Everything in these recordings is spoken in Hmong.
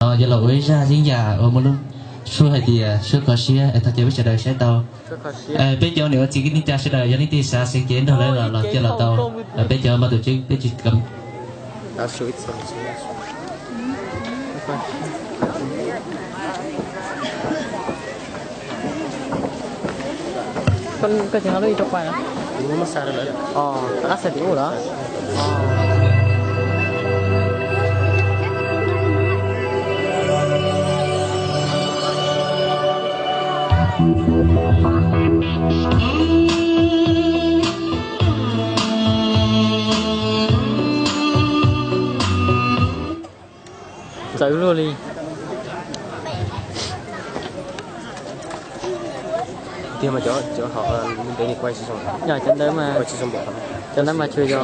Yog los ua ib zaj yeeb yam uas muaj lub suab hais tias suab kho siab es thov caw peb sawv daws saib tau. Peb cov niam ua txiv kwv tij neej tsa sawv daws yog leej twg xav xeev cev nrog lawv los los cia los tau. Peb cov mas tus tseeb peb tsis kam. Koj tsis nqa lub ib rau pais na. Qab xa tim ub los? Txawv luaj li. Tiag mas cov, cov hauv ntev ni quay tsis zoo. Yog cov ntawd mas, cov ntawd mas tsuas yog,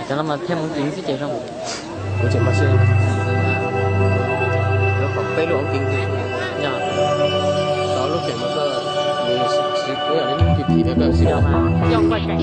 cov no mas thêm ống kính xwb ces zoo. Yog, yog mas, yog quay cảnh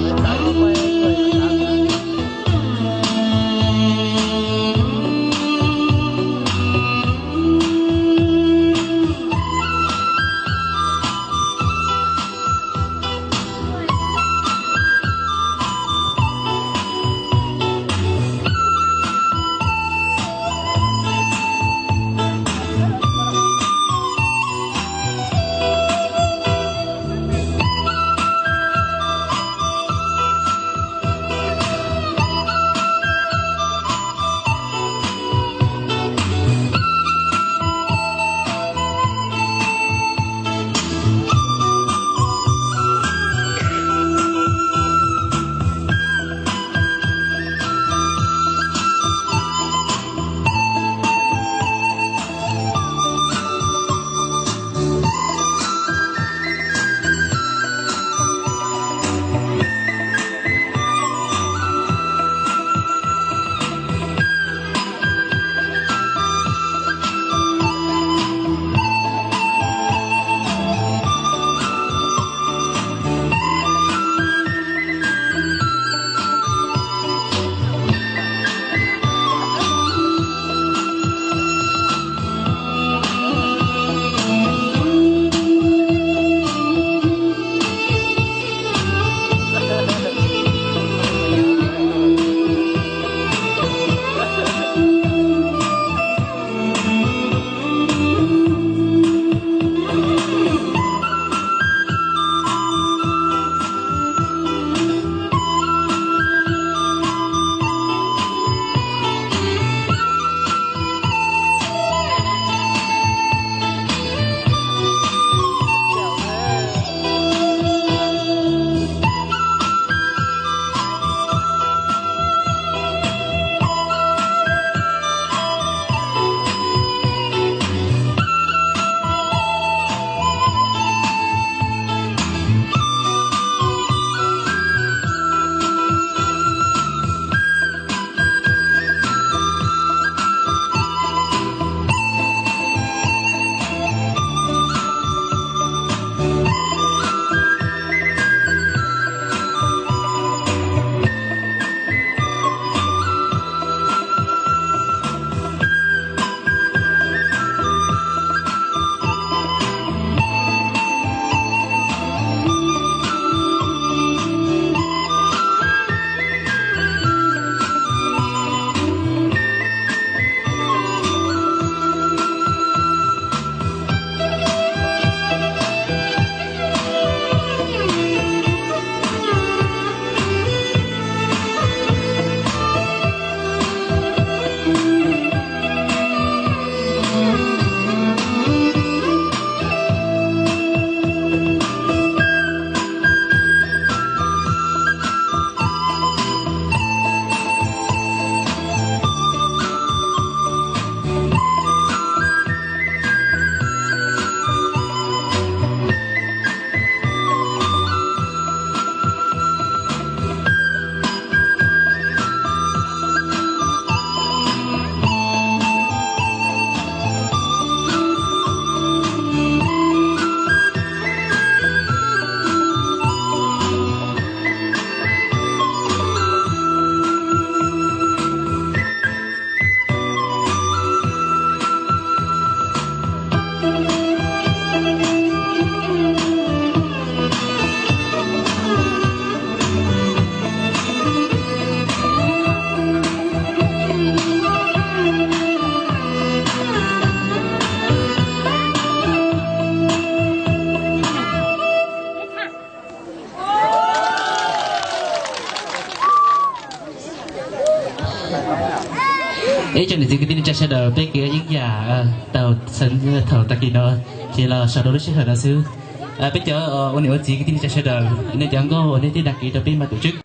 Ib tsoom niam txiv kwv tij neej tsa sawv daws, peb kev yeeb yam tau txheeb thaum tag kis no ces los xaus rau lub sij hawm no xwb. Peb cov ua niam ua txiv kwv tij neej tsa sawv daws, nej cov nkauj uas nej twb dag kis rau peb mas tus tswb